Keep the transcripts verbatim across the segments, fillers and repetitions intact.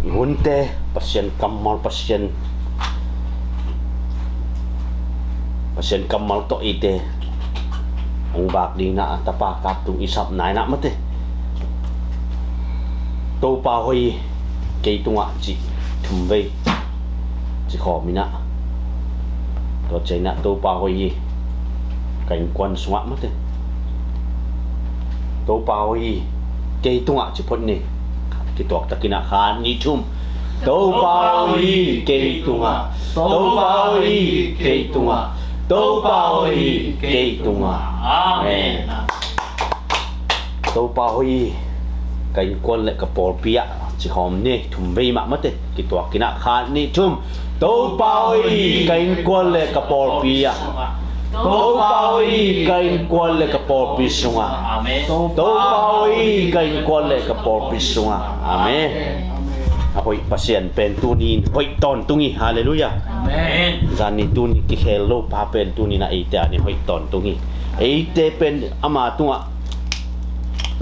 Hunte Pasian kammal, Pasian, Pasian kammal tawh eite hong vak ding na a tapa kap tung i sap nai na mate. Topa hoih hi kei tungah cih thum vei ci khawm in ah, tua ciang in ah Topa hoih hi ka innkuan sungah mate. Topa hoih hi kei tungah ci phot ni. Kituak takin ah khat, nih, thum. Topa hoih hi kei tungah. Topa hoih hi kei tungah. Topa hoih hi kei tungah. Amen. Topa hoih hi ka innkuan le ka pawlpi ah ci khawm ni, thum vei mah mate. Kituak in ah khat, nih, thum. Topa hoih hi ka innkuan le ka pawlpi ah. Topa hoih hi ka innkuan le ka pawlpi sungah. Amen. Topa hoih hi ka innkuan le ka pawlpi sungah. Amen. A hoih Pasian pen tuni in hoih tawntung hi. Halleluiah. Amen. Zan ni tuni kikhel lo pa pen tuni in ah eite a ni hoih tawntung hi. Eite pen ama tungah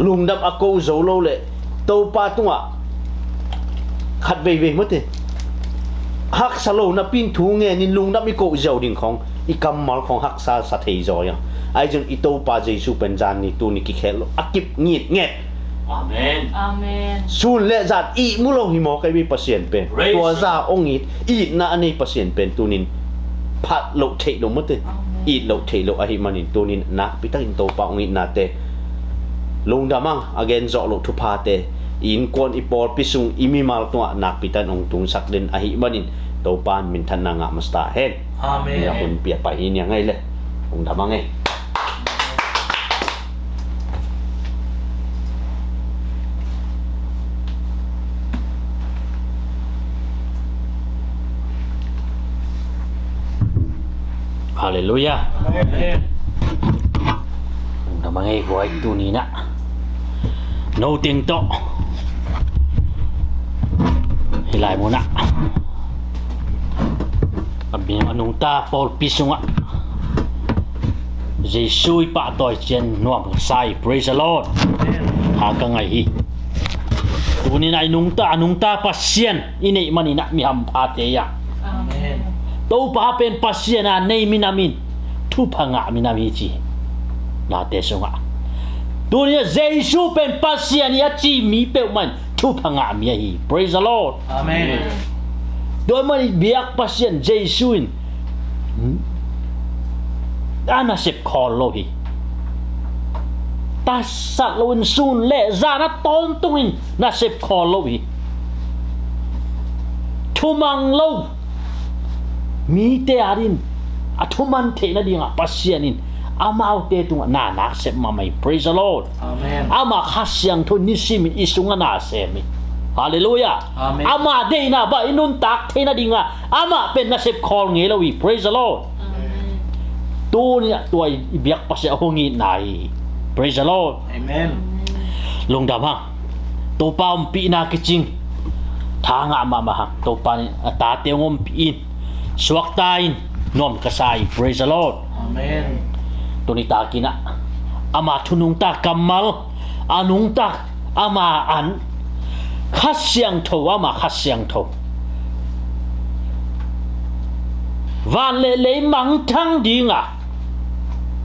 lungdam a ko zo lo le Topa tungah khat veivei mate, haksa lo napi in thu ngen in lungdam i ko ziau ding khawng, i kammal khawng haksa sa thei zaw hi a. Ahi zong i Topa Jesu pen zan ni tuni kikhel lo a kip ngitnget. Amen. Amen. Sun le zan ihmu lo hi maw, ka i Pasian pen. Praise the Lord. Tua zah hong it, itna a nei Pasian pen tunin phat loh theih loh mate. Amen. It loh theih loh ahih manin tunin nakpi takin Topa hong itnate, lungdam ang, a gen zawh loh thuphate i innkuan, i pawlpi sung, i mimal tungah nakpi takin hong tungsak den ahih manin Topa in minthanna ngah masa ta hen. Amen. Ni a hun pia pai hi ni a ngai le. Lungdam ang ei. Halleluiah. Amen. Lungdam ang ei, guai, tuni in ah no teng tawh hih lai mun ah a bia a nungta pawlpi sungah Jesu i pahtawi ciang nuam ka sa hi. Praise the Lord. Amen. Hak ka ngah hi. Tuni in ah i nungta, a nungta Pasian i neih manin ah mi hamphate hi a. Amen. Topa pen Pasian a nei minam in thupha ngah minam hi ci hi. Late sungah tuni in ah Jesu pen Pasian hi a ci mi peuhmah in thupha ngah mi ahi hi. Praise the Lord. Amen. Tua manin biak Pasian Jesu in a nasep khawl lo hi. Tasat lo in sun le zan a tawntung in nasep khawl lo hi. Thumang lo mite adingin a thuman theih nadingah Pasian in amaute tungah na nasep mahmah hi. Praise the Lord. Amen. Amah Kha Siangtho nisimin i sungah na sem hi. Halleluiah. Amen. Amah deihna bang i nuntak theih nadingah amah pen nasep khawl ngei lo hi. Praise the Lord. Amen. Tuni ah tua i biak Pasian a hong itna hi. Praise the Lord. Amen. Lungdam hang. Topa ompihna kicing. Tha ngah mahmah hang. Topa in a tate hong ompih in, suakta in, nuam ka sa hi. Praise the Lord. Amen. Tuni takin ah ama thu nungta kammal, a nungta ama an, Kha Siangtho, ama Kha Siangtho, van le lei mangthang dinga,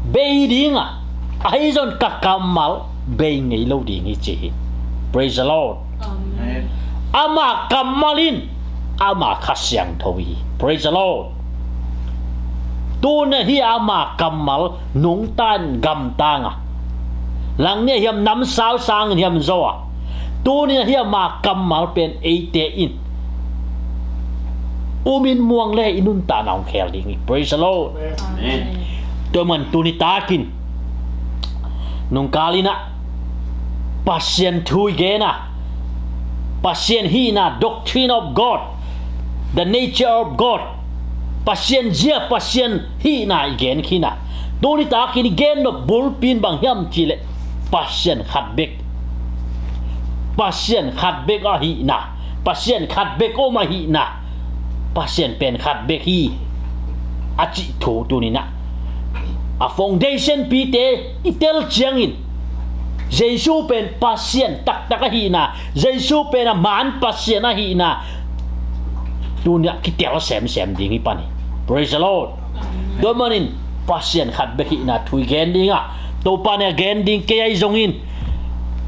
bei dinga, ahi zong ka kammal bei ngei lo ding hi ci hi. Praise the Lord. Amen. Ama kammal in ama Kha Siangtho hi. Praise the Lord. Tuni a hih ama kammal nungta in gamtang a, langni a hiam namsau sangin hiam zaw a, tuni a hih ama kammal pen eite in um in muang le i nuntakna hong khel ding hi. Praise the Lord. Amen. Tua man tuni takin nungkal in ah Pasian thu i gen a, Pasian hihna, doctrine of God, the nature of God, Pasian zia, Pasian hihna i gen khin a, tuni takin i gen nop bulpi in bang hiam cih leh Pasian khat bek, Pasian khat bek ahihna, Pasian khat bek om ahihna, Pasian pen khat bek hi a cih thu tuni in ah a foundation pite i tel ciangin Jesu pen Pasian taktak ahihna, Jesu pen a man Pasian ahihna, tuni-ah kitel semsem ding hi pan hi. Praise the Lord. Tua manin Pasian khat bek hihna thu i gen ding a, Topa in a gen ding kei ahi zongin,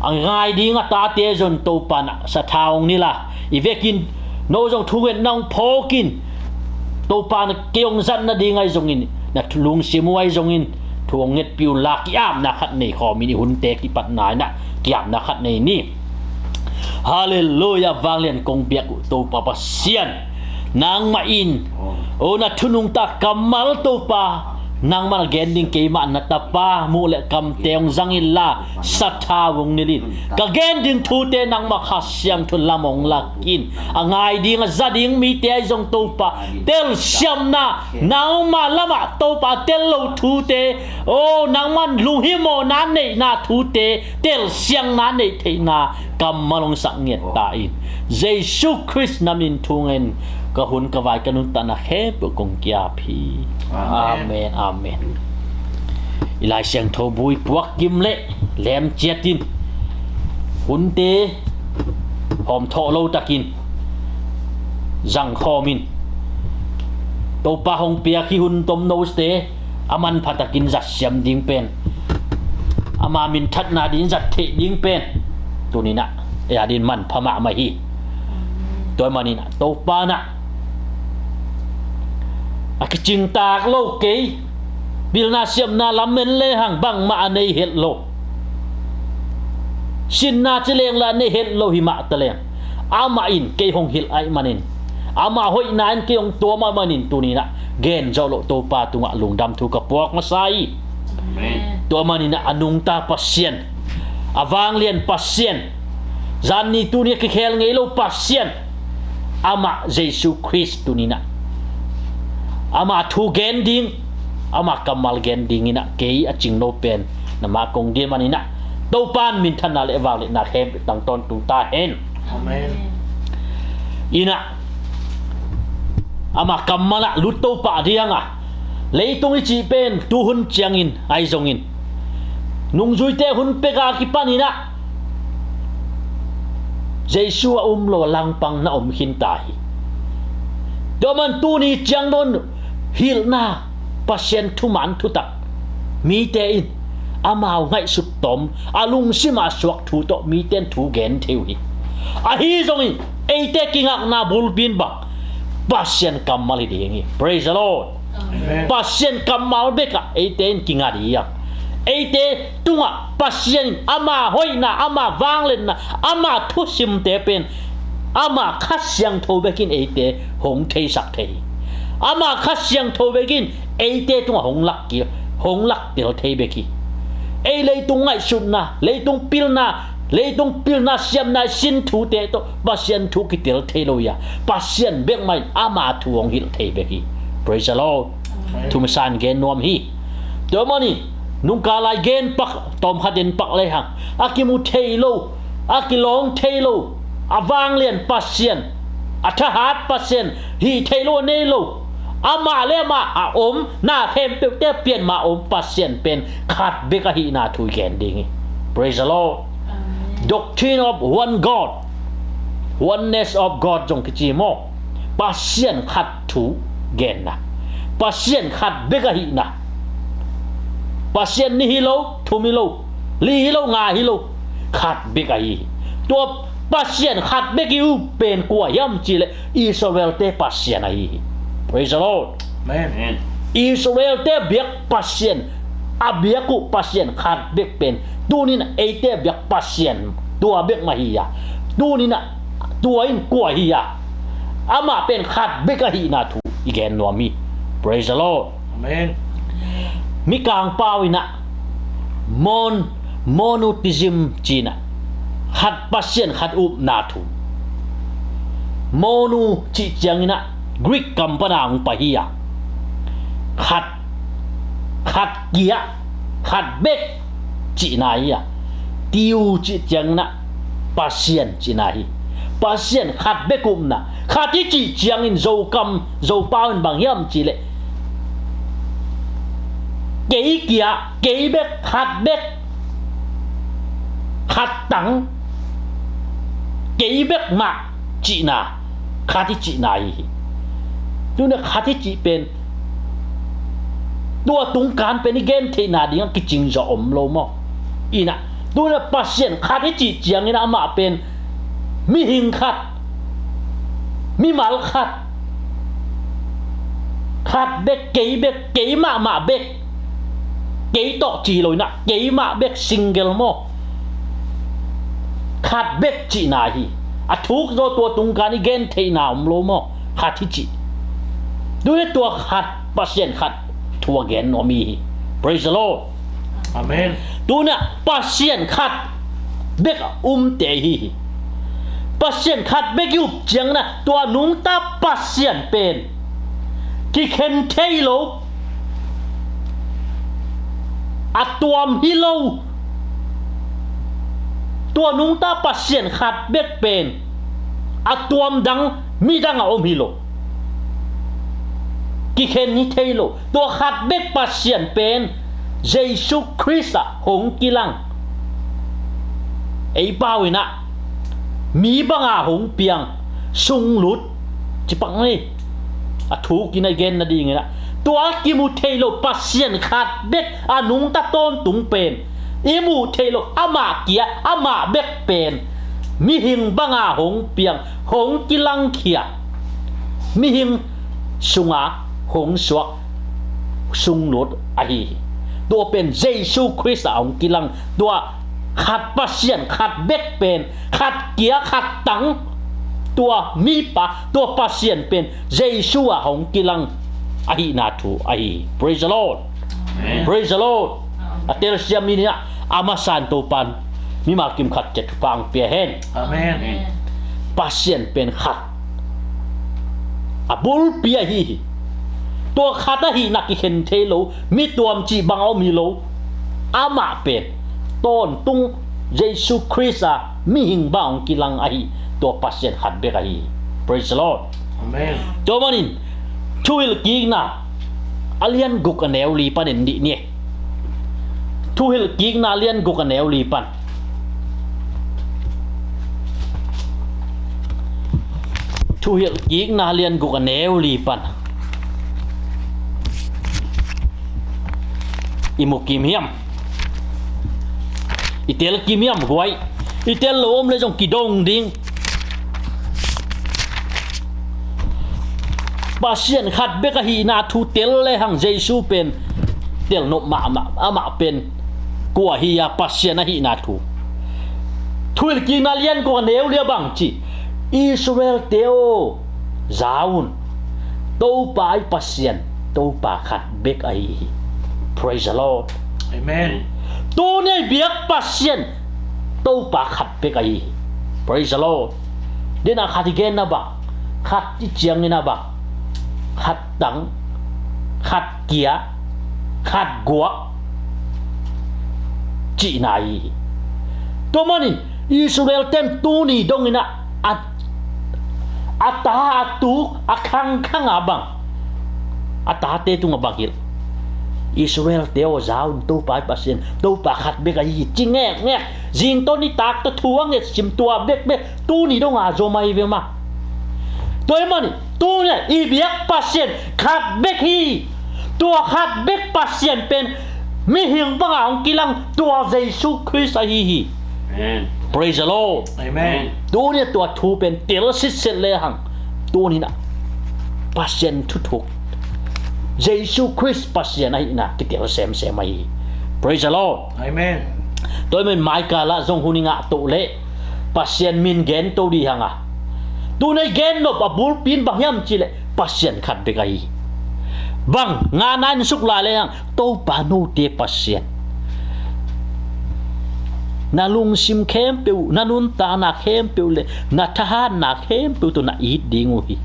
a ngai ding a tate zong Topa in a sathau hong nila, i vekin no zong thungetna hong phawkin, Topa in kei hong zat nading ahi zongin, na lungsim uh ahi zongin thu hong ngetpih unla, ki-apna khat nei khawmin i hunte kipatna in a ki-apna khat nei ni. Halleluiah. Vanglian kong biak uh Topa Pasian, nangmah in, o, na thu nungta kammal Topa, nangmah na gen ding keimah na tapa muh le kamte hong zang inla, sathau hong nilh in. Ka gen ding thute nangmah Kha Siangtho lam hong lak in. A ngai ding a za ding mite ahi zong Topa, telsiamna, nangmah lamah Topa tel lo thute, o, nangmah lunghimawhna neihna thute, telsiamna neih theihna kammal hong sak ngiat ta in. Jesu Khrist na min thu ngen ka hun ka vai ka nuntakna khempeuh kong ki-ap hi. Amen. Amen. Amen. I Lai Siangtho bu i puak kim le lem ciat in, hunte hawmthawh lo takin zang khawm in, Topa hong piak hih hun tomnote a manpha takin zat siam ding pen, ama minthanna ding zat theih ding pen, tuni-in ah ei adingin manpha mahmah hi. Tua manin ah Topa in ah a kicingtak lo kei, pilna siamna lamen lehang bangmah a nei het lo, sinna ci leng lah a nei het lo hi mah ta leng, amah in kei hong hilh ahih manin, ama hoihna in kei hong tuam ahih manin, tuni-in ah gen zawh loh Topa tungah lungdam thu ka puak masa hi. Amen. Tua manin ah a nungta Pasian, a vanglian Pasian, zanni tuni a kikhel ngei lo Pasian, amah Jesu Khrist tuni-in ah ama thu gen ding, ama kammal gen dingin ah kei a cingno pen na mah kong ding manin ah, Topa in minthanna le vangliatna khempeuh tang tawntung ta hen. Amen. In ah ama kammal ah lut to pah ding a, leitung i cih pen tuhun ciangin ahi zongin, nungzuite hun pek a kipanin ah Jesu a um lo a langpang na om khin ta hi. Tua man tuni ciang dawn hilhna, Pasian thuman thutak mite in amau ngaihsut tawm, a lungsim a suak thu tawh mite in thu gen thei uh hi. Ahi zongin eite kingakna bulpi in bang, Pasian kammal hi ding hi. Praise the Lord. Amen. Pasian kammal bek ah eite in kinga ding hi a, eite tungah Pasian in ama hoihna, ama vangliatna, ama thusimte pen ama Kha Siangtho bek in eite hong theisak thei hi. Ama Kha Siangtho bek in eite tungah hong lak ki, hong lak tel thei bek hi. Ei leitung ngaihsutna, leitung pilna, leitung pilna siamna i sin thute tawh Pasian thu kitel thei lo hi a, Pasian bek mah in ama thu hong hilh thei bek hi. Praise the Lord. Amen. Thumasa in gen nuam hi. Tua manin nungkal lai gen pak, tawmkhat in pak lehang a kimu thei lo, a kilawng thei lo, a vanglian Pasian, a thahat Pasian, hih theih loh a nei lo, amah le amah a om na khempeuhte pian mah a om Pasian pen khat bek ahihna thu i gen ding hi. Praise the Lord. Amen. Doctrine of one God, oneness of God zong kici maw? Pasian khat thu genna, Pasian khat bek ahihna. Pasian nih hi lo, thum hi lo, li hi lo, nga hi lo, khat bek ahi hi. Tua Pasian khat bek i up pen kua hiam cih leh Israel-te Pasian ahi hi. Praise the Lord. Amen. Israel-te biak Pasian, a biak uh Pasian khat bek pen tuni-in eite biak Pasian tua bek mah hi a, tuni-in tua in kua hi a, amah pen khat bek ahihna thu i gen nuam hi. Praise the Lord. Amen. Mikang pau in ah mon, monotheism ci-in ah, khat Pasian khat upna thu. Mono cih ciangin ah Greek kam pan a hong pai hi a, khat, khat kia, khat bek cihna hi a, theo cih ciangin ah Pasian cihna hi. Pasian khat bek upna. Khat i cih ciangin Zokam, Zopau in bang hiam cih leh kei kia, kei bek, khat bek. khat tang, kei bek mah cihna, khat i cihna hi hi. Tuna khat i cih pen tua tungkan pen i gen theihna dingah kicing zawh om lo maw? Ina, tuna Pasian khat i cih ciangin amah pen mihing khat, mimal khat, khat bek, kei bek, kei mahmah bek, kei tawh ci lo ina, kei mah bek, single maw? Khat bek cihna hi. A thuk zaw tua tungkan i gen theihna om lo maw? Khat hi cih. Tuna tua khat, Pasian khat thu a gen nuam hi hi. Praise the Lord. Amen. Tuna Pasian khat bek a umte hi hi. Pasian khat bek i up ciangna tua nungta Pasian pen kikhen thei lo, a tuam hi lo. Tua nungta Pasian khat bek pen a tuam dang, midang a om hi lo. Kikhen hi thei lo. Tua khat bek Pasian pen Jesu Khrist ah hong kilang. Ei pau ina, mi banga hong piang, sunglut, ci pak ni. A thuk ina i gen nading ina, tua kimu thei lo Pasian khat bek a nungta tawntung pen i muh theih loh, amah kia, amah bek pen mihing banga hong piang, hong kilangkhia, mihing sunga hong suak sunglut ahi hi. Tua pen Jesu Khrist ah hong kilang, tua khat Pasian khat bek pen, khat kia, khat tang, tua mipa, tua Pasian pen Jesu ah hong kilang ahihna thu ahi hi. Praise the Lord. Amen. Praise the Lord. A telsiam ni ina, a masa in Topan mimal kim khat ciat thupha hong pia hen. Amen. Pasian pen khat, a bulpi ahi hi. Tua khat ahihna kikhen thei lo, mi tuam cih bang a om hi lo. Amah pen tawntung, Jesu Khrist a mihing bang hong kilang ahi, tua Pasian khat bek ahi hi. Praise the Lord. Amen. Tua manin Thuhilhkikna a lian guk a neu li pan en dih ni. Thuhilhkikna a lian guk a neu li pan. Thuhilhkikna a lian guk a neu li pan. I mu kim hiam? I tel kim hiam, guai? I tel lo om le zong kidong ding. Pasian khat bek ahihna thu tel lehang Jesu pen tel nop mahmah, amah pen kua hi a, Pasian ahihna thu. Thuhilhkikna lian guk a neu li ah bang ci? Israel-te aw, za un. Topa i Pasian, Topa khat bek ahi hi. Praise the Lord. Amen. Tuni a i biak Pasian, Topa khat bek ahi hi. Praise the Lord. Dena khat i genna bang, khat i ciangin a bang, khat tang, khat kia, khat guak cihna ahi hi. Tua manin Israel-ten tuni dongin a, a, a ta, a tuk, a khangkhang a bang, a tate tungah bang hilh? Israel-te aw, za un, Topa i Pasian, Topa khat bek ahi hi, ci ngekngek. Zingtawn nitak tawh thu a ngetsim tua bekbek tuni dong a zom ahi ve mah. Tua ahih manin tuni a i biak Pasian khat bek hi. Tua khat bek Pasian pen mihing banga hong kilang, tua Jesu Khrist ahi hi. Amen. Praise the Lord. Amen. Tuni a tua thu pen tel sitset lehang, tuni a Pasian thuthuk, Jesu Khrist Pasian ahihna kitel semsem ahi hi. Praise the Lord. Amen. Tua ahih manin Micah lah zong hun i ngah toh leh Pasian min gen to dih hang a, tuni a i gen nop a bulpi in bang hiam cih leh Pasian khat bek ahi hi. Bang ngahna in suk lai lehang, Topa note Pasian, na lungsim khempeuh, na nuntakna khempeuh le na thahatna khempeuh tawh na it ding uh hi.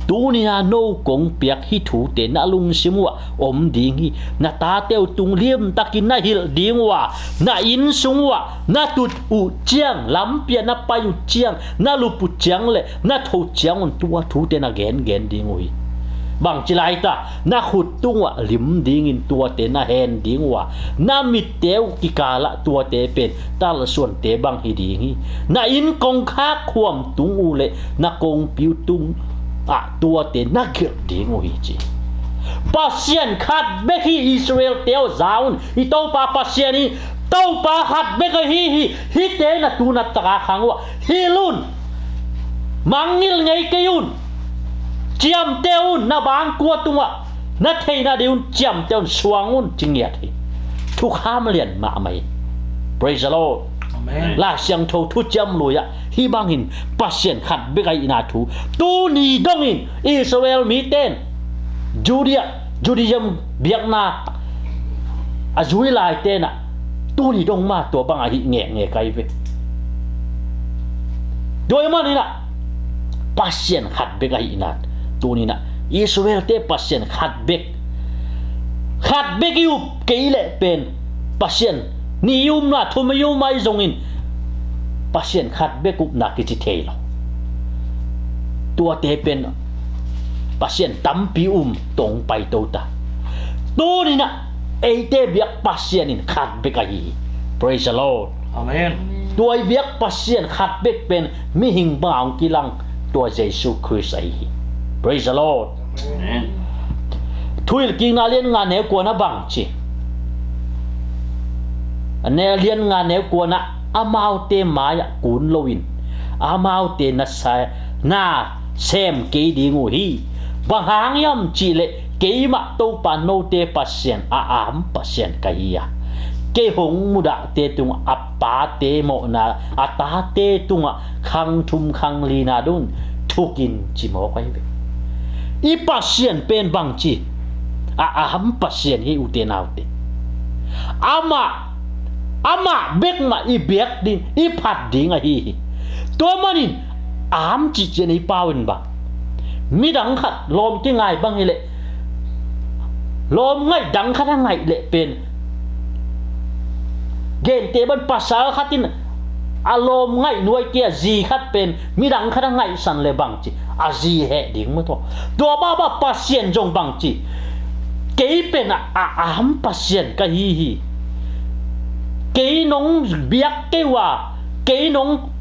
Tuni a no kong piak hih thute na lungsim uh ah om ding hi. Na tate uh tung limtakin na hilh ding uh a, na inn sung uh ah na tut uh ciang, lampi ah na pai uh ciang, na lup uh ciang le na tho ciangun tua thute na gengen ding uh hi. Bangci lai ta, na khut tungah lim dingin tuate na hen ding uh a, na mitte uh kikalah tuate pen talsuante bang hi ding hi. Na inn kongkhak khuam tung uh le na kongpi uh tungah tuate na gelh ding uh hi ci. Pasian khat bek hi. Israel-te aw, za un, i Topa Pasian hi. Topa khat bek ahi hi. Hihte na tu na taka khang uh a, hilh un. Mangngilh ngei kei un. Ciamteh un, na bangkua tungah na theihna ding un ciamteh un, suang un, ci ngiat hi. Thukham lian mahmah hi. Praise the Lord. Amen. Lai Siangtho Thuciam Lui-ah hih bangin Pasian khat bek ahihna thu tuni dongin Israel mite in Judea, Judaism biakna a zui laite in ah tuni dong mah tua bang ahi ngekngek ahi ve. Tua ahih manin ah Pasian khat bek ahihna, tuni in ah Israel-te Pasian khat bek, khat bek i up kei leh pen Pasian nih i um a, thum i um ahi zongin Pasian khat bek upna kici thei lo. Tuate pen Pasian tampi um tawh hong paito ta. Tuni in ah eite biak Pasian in khat bek ahi hi. Praise the Lord. Amen. Tua i biak Pasian khat bek pen mihing bangah hong kilang, tua Jesu Khrist ahi hi. Praise the Lord. Amen. Thuhilhkikna lian nga neu kuana bang ci? A ne lian nga neu kuana, amaute mai-ah kun loin amaute na sa, na sem kei ding uh hi. Bang hang hiam cihleh keimah Topa note Pasian a am Pasian ka hi a, kei hong mudahte tungah a pate mawhna, a tate tungah khang thum khang lina dong thukin, ci mawk ahi ve. I Pasian pen bang ci? A am Pasian hi, ute naute. Amah, amah bek mah i biak ding, i phat ding ahi hi. Tua manin am cih ciang i pau in bang, midang khat lawm kingai bang hileh, lawm ngaih dang khat a ngaih leh pen, gente bang pasal khat in a lawm ngaih nuai kei a zi khat pen midang khat a ngaihsan leh bang ci, a zi heh ding maw taw. Tua bangbang Pasian zong bang ci? Kei pen a, a am Pasian ka hi hi. Kei nong biak kei uh a, kei nong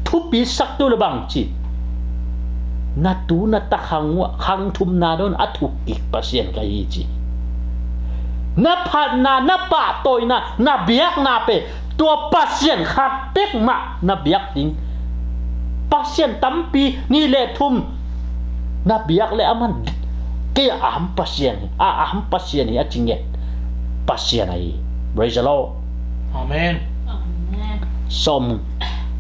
thupisak kei uh leh bang ci? Na tu na ta khang uh a khang thumna dong a thuk kik Pasian ka hi ci. Na phatna, na pahtawina, na biakna pen tua Pasian khat bek mah na biak ding. Pasian tampi, nih le thum na biak leh aman kei a am Pasian hi, a am Pasian hi, a ci ngiat Pasian ahi. Praise the Lord. Amen. Amen. Sawm,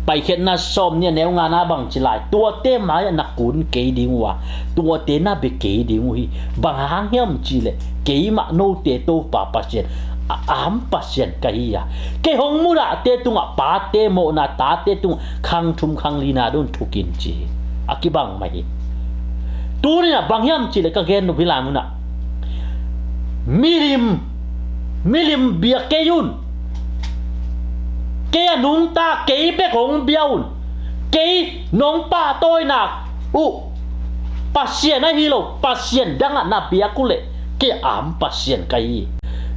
Paikhiatna sawmnih a neu ngana bang ci lai? Tuate mai-ah na kun kei ding uh a, tuate na bia kei ding uh hi. Bang hang hiam cihleh keimah note Topa Pasian a am Pasian ka hi a, kei hong mudahte tungah pate mawhna, tate tungah khang thum khang lina dong thukin, ci hi. A kibang mah hi. Tuni-in ah bang hiam cihleh ka gen nop hi lai munah, milim, milim bia kei un. Kei a nungta kei bek hong bia un. Kei nong pahtawina uh Pasian ahi lo Pasian dangah na biak uhleh kei a am Pasian ka hi.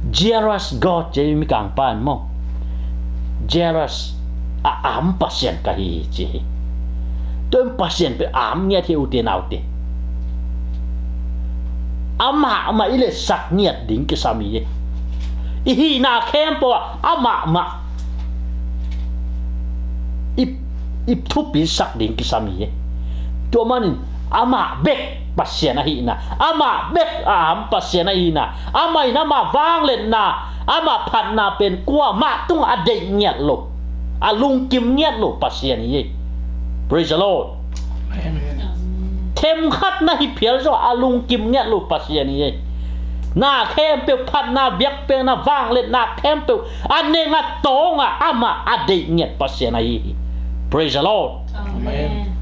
Jealous God ci hi, Mikangpa in maw. Jealous, a am Pasian ka hi, ci hi. Tua in Pasian pen a am ngiat hi, ute naute. Amah mah i letsak ngiat ding kisam hi. I hihna khempeuh ah amah mah i, i thupisak ding kisam hi. Tua manin amah bek Pasian ahihna, amah bek a am Pasian ahihna, amah in ama vangliatna, ama phatna pen kuamah tungah a deih ngiat lo, a lungkim ngiat lo Pasian hi. Praise the Lord. Amen. Themkhat na hi phial zawh a lungkim ngiat lo Pasian hi. Na khempeuh, phatna, biakpiakna, vangliatna khempeuh a neng a tawng a amah a deih ngiat Pasian ahi hi. Praise the Lord. Amen.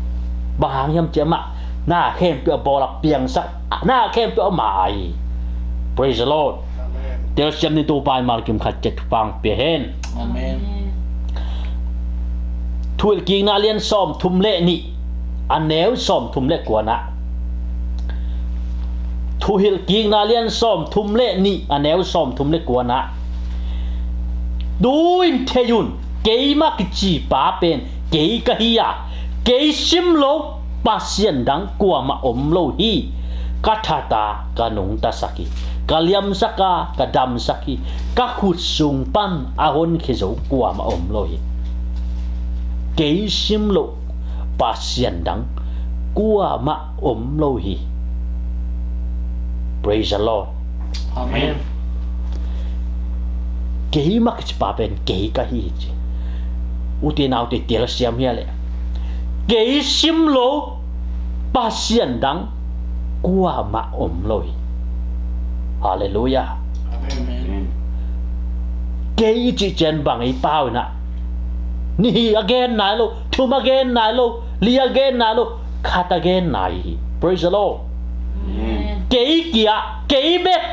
Bang hang hiam cihleh amah na khempeuh a bawl a piangsak, na khempeuh amah ahi. Praise the Lord. Amen. Telsiam ni, Topa in malkim khat ciat thupha pia hen. Amen. Thuhilhkikna lian sawmthum le nih, a neu sawmthum le kuana. Thuhilhkikna lian sawmthum le nih, a neu sawmthum le kuana, tu-in thei un, keimah kici pa pen kei ka hi a, kei sim lo Pasian dang kuamah om lo hi. Ka that a, ka nungtasak hi. Ka liamsak a, ka damsak hi. Ka khut sung pan a honkhia zo kuamah om lo hi. Kei sim lo Pasian dang kuamah om lo hi. Praise the Lord. Amen. Keimah kici pa pen kei ka hi ci. Ute naute, telsiam hia leh, kei sim lo Pasian dang kuamah om lo hi. Halleluiah. Amen. Kei i cih ciang bang ei pau inah, nih a gen nai lo, thum a gen nai lo, li a gen nai lo, khat a gen nai hi. Praise the Lord. Amen. Kei kia, kei bek,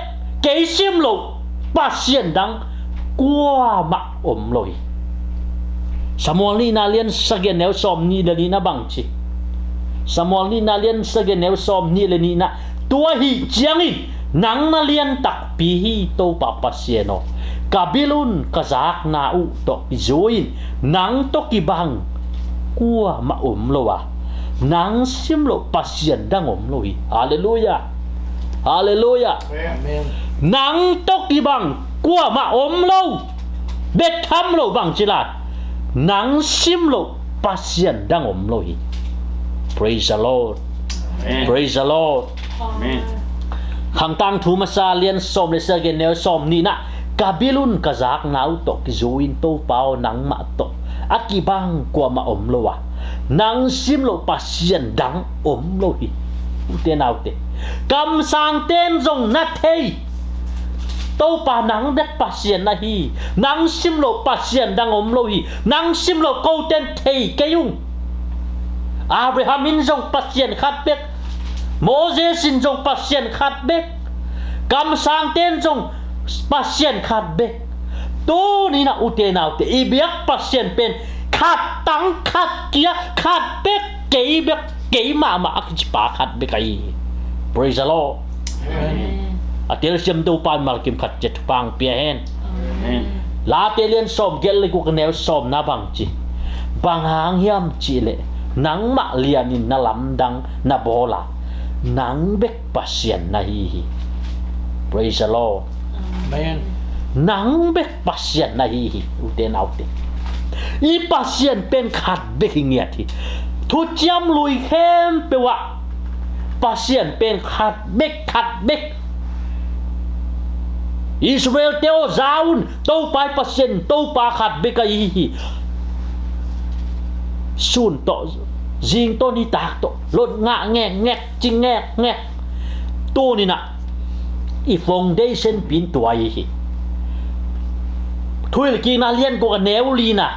kei sim lo Pasian dang kuamah om lo hi. Samuel nihna lian sagih, a neu sawmnih le nihna bang ci? Samuel nihna lian sagih, a neu sawmnih le nihna, tua ahih ciangin nang na lian takpi hi, Topa Pasian aw. Ka bil un, ka zakna uh tawh kizui-in nang tawh kibang kuamah om lo a, nang sim lo Pasian dang om lo hi. Halleluiah. Halleluiah. Amen. Nang tawh kibang kuamah om lo. Bek tham lo bang ci lai, nang sim lo Pasian dang om lo hi. Praise the Lord. Amen. Praise the Lord. Amen. Khang Tangthu Masa lian sawm le sagih, a neu sawmnihna, ka bil un, ka zakna uh tawh kizui-in, Topa aw, nangmah tawh a kibang kuamah om lo a, nang sim lo Pasian dang om lo hi. Ute naute, kamsangte in zong na thei, Topa, nang bek Pasian na hi. Nang sim lo Pasian dang om lo hi. Nang sim lo kote in thei kei ung. Abraham in zong Pasian khat bek. Moses in zong Pasian khat bek. Kamsangte in zong Pasian khat bek. Tuni-in ah, ute naute, i biak Pasian pen khat tang, khat kia, khat bek, kei bek, kei mahmah a kici pa khat bek ahi hi. Praise the Lord. Amen. A telsiam Topa in malkim khat ciat thupha hong pia hen. Amen. Late lian sawmgiat le guk, a neu sawmna bang ci? Bang hang hiam cih leh nangmah lianin na lamdang na bawl a, nang bek Pasian na hi hi. Praise the Lord. Amen. Nang bek Pasian na hi hi, ute naute. I Pasian pen khat bek hi ngiat hi. Thuciam Lui khempeuh ah Pasian pen khat bek, khat bek. Israel-te aw, za un, Topa i Pasian, Topa khat bek ahi hi. Sun tawh, zing tawh, nitak tawh, lot ngah ngekngek, ci ngekngek. Tuni-in ah i foundation pen tua ahi hi. Thuhilhkikna lian guk, a neu lina,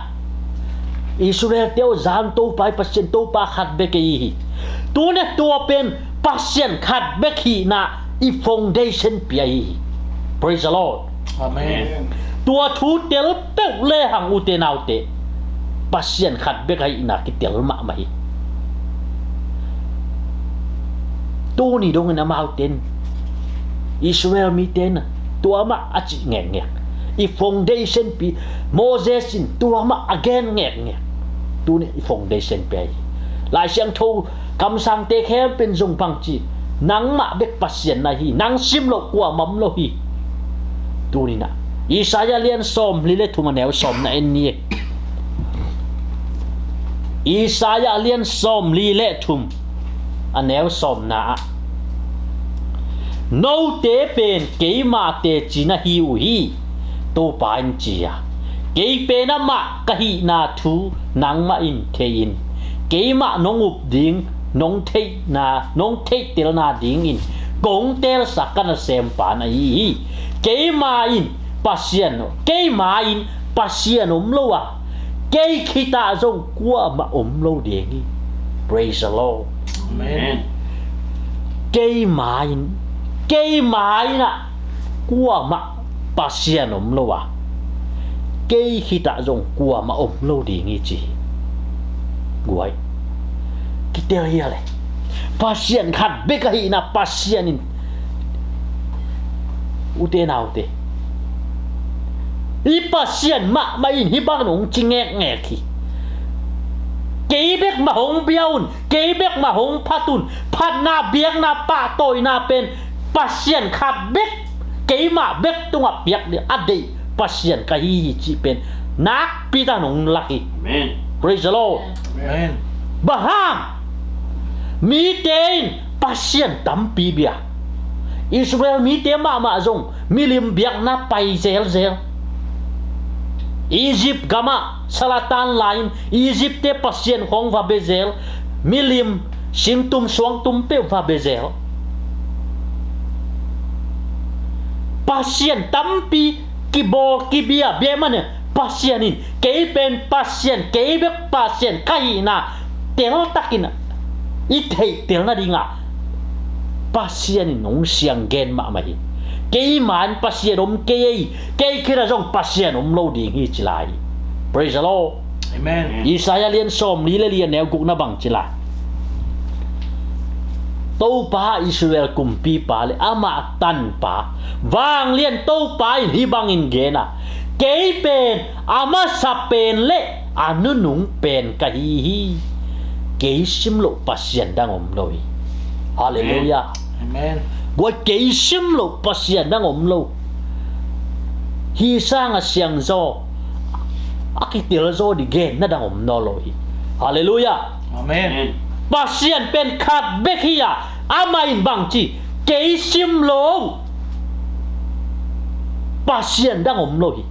Israel-te aw, za un, Topa i Pasian, Topa khat bek ahi hi. Tuni-in ah tua pen Pasian khat bek hihna i foundation pen ahi hi. Praise the Lord. Amen. Tua thu tel peuh lehang, ute naute, Pasian khat bek ahihna kitel mahmah hi. Tuni dongin amaute in, Israel mite in tua mah a cih ngekngek. I foundation pen, Moses in tua mah a gen ngekngek. Tuni i foundation pen ahi hi. Lai Siangtho kamsangte khempeuh in zong bang ci? Nangmah bek Pasian na hi, nang sim loh kuamah om lo hi. Tuni-in ah Isaiah lian sawmli le thum, a neu sawmna en ni. Isaiah lian sawmli le thum, a neu sawmna ah, note pen keima teci na hi uh hi, Topa in ci a, kei pen amah ka hihna thu nangmah in thei in, keimah nong up ding, nong theihna, nong theihtelna dingin kong teelsak ka nasempa na hi hi. Keima in Pasian, keima in Pasian om lo a, kei khitah zong kuamah om lo ding hi. Praise the Lord. Amen. Keima in, keima in ah kuamah Pasian om lo a, kei khitah zong kuamah om lo ding hi, ci hi. Guai, kitel hia leh, Pasian khat bek ahihna Pasian in Ute naute, i Pasian mahmah in hih bang hong ci ngekngek hi. Kei bek mah hong bia un, kei bek mah hong phat un. Phatna, biakna, pahtawina pen Pasian khat bek, keimah bek tungah piak ding a deih Pasian ka hi hi cih pen nakpi takin hong lak hi. Amen. Praise the Lord. Amen. Bang hang? Mite in Pasian tampi bia. Israel mite mahmah zong milim biakna pai zelzel. Egypt gamah sal a tan lai-in Egypt-te pasian khawng va bia zel. Milim singtum suangtum peuh va bia zel. Pasian tampi kibawl kibia, bia ahih manin Pasian in kei pen Pasian, kei bek Pasian ka hihna teltakin i theihtel nadingah Pasian in hong siang gen mahmah hi. Keima in Pasian om kei ei, kei khitah zong Pasian om lo ding hi ci lai hi. Praise the Lord. Amen. Isaiah lian sawmli le li a neu gukna bang ci lai? Topa Israel kumpipa le amah tanpa Vanglian Topa in hih bangin gen a, kei pen a masa pen le a nunung pen ka hi hi. Kei sim loh Pasian dang om lo hi. Halleluiah. Amen. Guai, kei sim loh Pasian dang om lo. Hih sanga siangzaw a kitel zaw ding genna dang om nawn lo hi. Halleluiah. Amen. Pasian pen khat bek hi a, amah in bang ci? Kei sim lo Pasian dang om lo hi.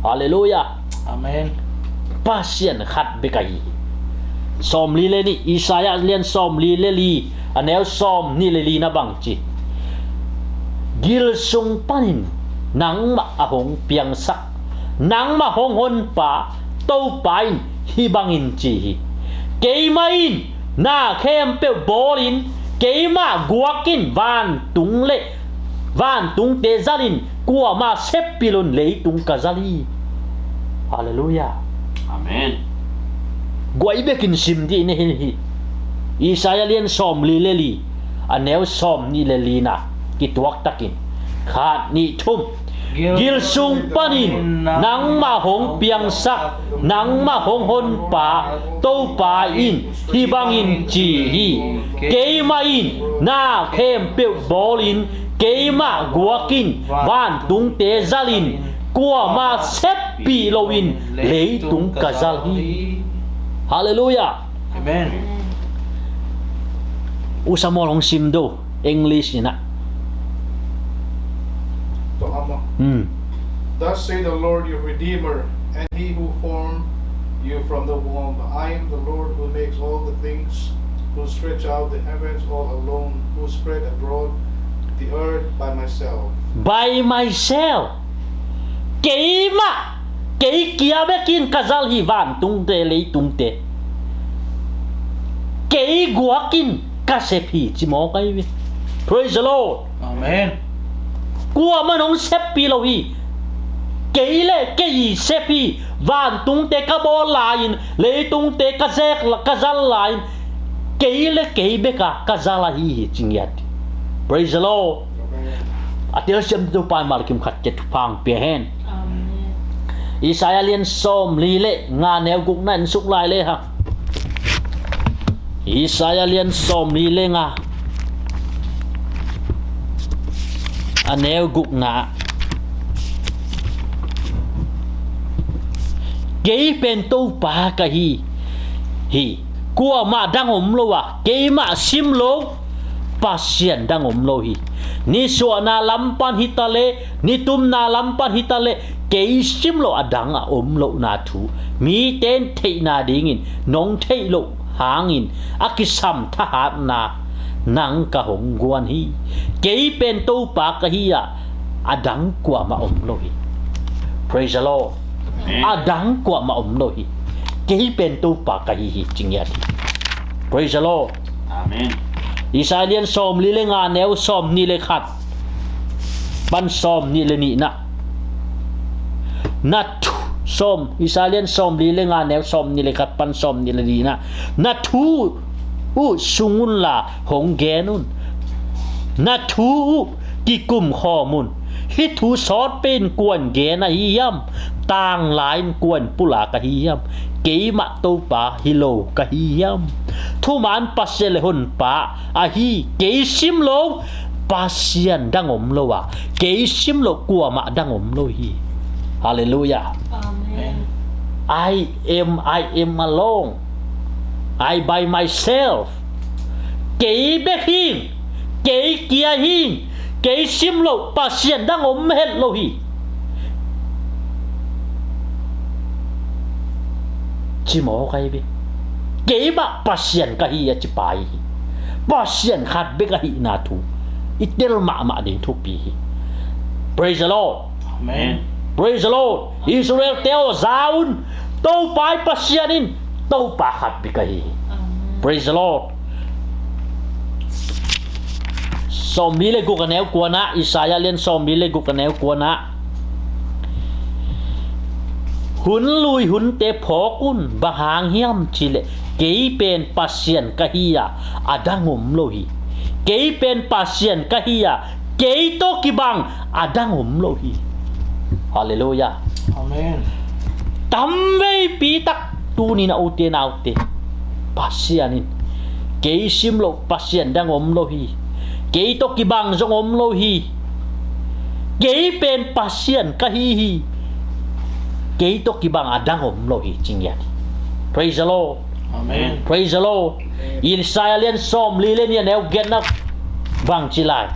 Halleluiah. Amen. Pasian khat bek ahi hi. Sawmli le nih, Isaiah lian sawmli le li a neu sawmnih le lina bang ci? Gil sung panin nangmah a hong piangsak, nangmah hong honpa Topa in hih bangin ci hi. Keimah in na khempeuh bawlin, keimah guakin vantung le vantungte zalin, kuamah seppih loin leitung ka zal hi. Halleluiah. Amen. Guai bekin sim dih na hi hi. Isaiah lian sawmli le li a neu sawmnih le lina kituaktakin, khat, nih, thum. Gil sung panin nangmah hong piangsak, nangmah hong honpa Topa in hih bangin ci hi. Keimah in na khempeuh bawlin, keimah guakin vantungte zalin, kuamah seppih loin leitung ka zal hi. Halleluiah. Amen. U Samuel hong sim do, English in ah. To Amah. Hmm. Thus say the Lord your Redeemer, and He who formed you from the womb. I am the Lord who makes all the things, who stretch out the heavens all alone, who spread abroad the earth by myself. By myself. Keimah, kei kia bekin ka zal hi vantungte leitungte. Kei guakin ka sep hi ci mawk ahi ve. Praise the Lord. Amen. Kuamah in hong seppih lo hi. Kei le kei sep hi. Vantungte ka bawl lai-in, leitungte ka zek, ka zal lai-in, kei le kei bek a ka zal ahi hi ci ngiat. Praise the Lord. Amen. A telsiam Topa in malkim khat ciat thupha hong pia hen. Amen. Isaiah lian sawmli le nga neu gukna en suk lai le hang. Isaiah lian sawmli le nga a neu gukna. Kei pen Topa ka hi hi. Kuamah dang om lo a, keimah sim lo Pasian dang om lo hi. Nisuahna lam pan hi ta leh, nitumna lam pan hi ta leh, kei sim lo a dang a om lohna thu mite in theihna dingin nong theih loh hangin a kisam thahatna nang ka hong guan hi. Kei pen Topa ka hi a, a dang kuamah om lo hi. Praise the Lord. Amen. A dang kuamah om lo hi. Kei pen Topa ka hi hi ci ngiat hi. Praise the Lord. Amen. Isaiah lian sawmli le nga neu sawmnih le khat pan sawmnih le nihna. Na thu, sawm, Isaiah lian sawmli le nga neu sawmnih le khat pan sawmnih le nihna. Na thu uh sung unla hong gen un. Na thu uh kikum khawm un. Hih thu sawtpi-in kuan gen ahi hiam? Tanglai-in kuan pulak ahi hiam? Keimah Topa hi lo ka hi hiam? Thuman Pasian le Honpa ahi, kei sim lo Pasian dang om lo a, kei sim lo kuamah dang om lo hi. Halleluiah. Amen. I am, I am alone. I by myself. Kei bek hing, kei kia hing, kei sim lo Pasian dang om het lo hi. Ci mawk ahi ve. Keimah Pasian ka hi a ci pa hi. Pasian khat bek ahihna thu i tel mahmah ding thupi hi. Praise the Lord. Amen. Praise the Lord. Israel te aw, za un. Topa i Pasian in Topa khat bek ahi hi. Amen. Praise the Lord. Sawmli le guk a neu kuana, Isaiah lian sawmli le guk a neu kuana. Hun lui hunte phawk un, bang hang hiam cihleh kei pen Pasian ka hi a, a dang om lo hi. Kei pen Pasian ka hi a, kei tawh kibang a dang om lo hi. Halleluiah. Amen. Tamveipi tak tuni-in a ute naute, Pasian in kei sim lo Pasian dang om lo hi. Kei tawh kibang zong om lo hi. Kei pen Pasian ka hi hi. Kei tawh kibang a dang om lo hi, ci ngiat hi. Praise the Lord. Amen. Praise the Lord. Isaiah lian sawmli le nih a neu giatna bang ci lai?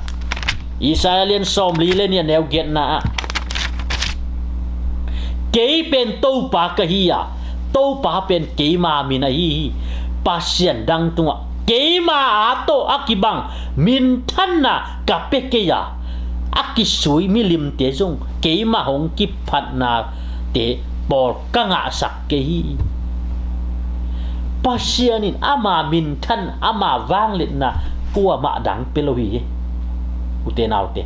Isaiah lian sawmli le nih a neu giatna ah, kei pen Topa ka hi a, Topa pen keima min ahi hi. Pasian dang tungah keima a tawh a kibang minthanna ka pia kei a, a kisui milimte zong keima hong kiphatnate pawl ka ngahsak kei hi. Pasian in ama minthan, ama vangliatna kuamah dang pia lo hi. Ute naute,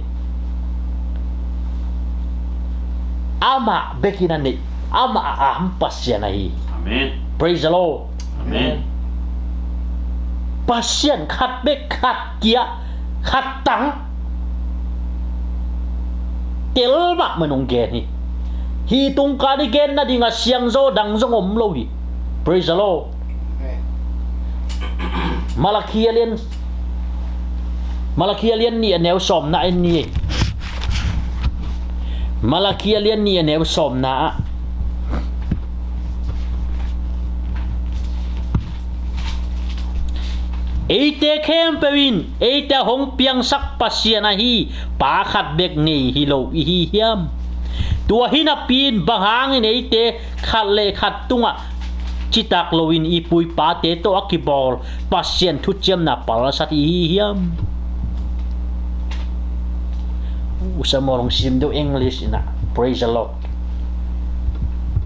amah bekin a neih, amah a am Pasian ahi. Amen. Praise the Lord. Amen. Pasian khat bek, khat kia, khat tang. Tel mahmah in hong gen hi. Hih tungkan i genna ding a siangzaw dang zong om lo hi. Praise the Lord. Amen. Malakhi a lian, Malakhi a lian nih a neu sawmna en ni. Malakhi a lian nih a neu sawmna ah, eite khempeuh in eite a hong piangsak Pasian ahi Pa khat bek nei hi lo i hi hiam? Tua hi napi-in bang hangin eite khat le khat tungah citak loin i pu i pate tawh a kibawl Pasian thuciamna palsat i hi hiam? U Samuel hong sim deuh English in ah. Praise the Lord.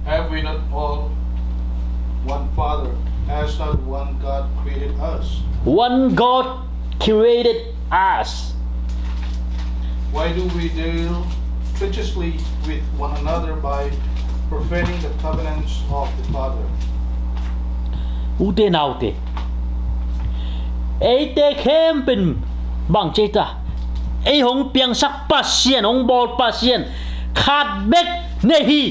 Have we not all one Father? Has not one God created us? One God created us. Why do we deal treacherously with one another by profaning the covenants of the Father? Ute naute, eite khempeuh in bang ci ta? Ei hong piangsak Pasian, hong bawl Pasian khat bek nei hi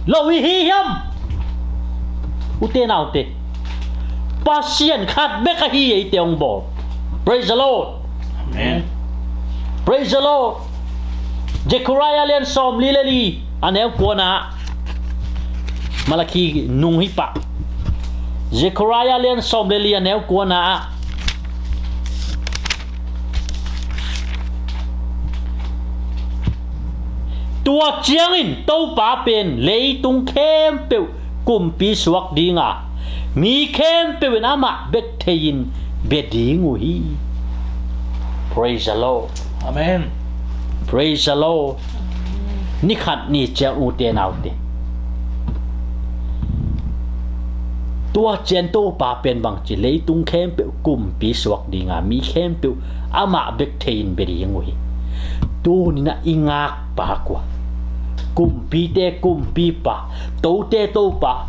lo i hi hiam? Ute naute, Pasian khat bek ahi eite hong bawl. Praise the Lord. Amen. Praise the Lord. Zechariah lian sawmli le li a neu kuana, Malakhi nung hi pah. Zechariah lian sawm le li a neu kuana ah, tua ciangin Topa pen leitung khempeuh kumpi suak dinga, mi khempeuh in amah bek thei-in bia ding uh hi. Praise the Lord. Amen. Praise the Lord. Ni khat ni ciang, ute naute, tua ciang Topa pen bangci, leitung khempeuh kumpi suak dinga, mi khempeuh amah bek thei-in bia ding uh hi. Tuni-in ah i ngakpa kua? Kumpite kumpipa, tote Topa,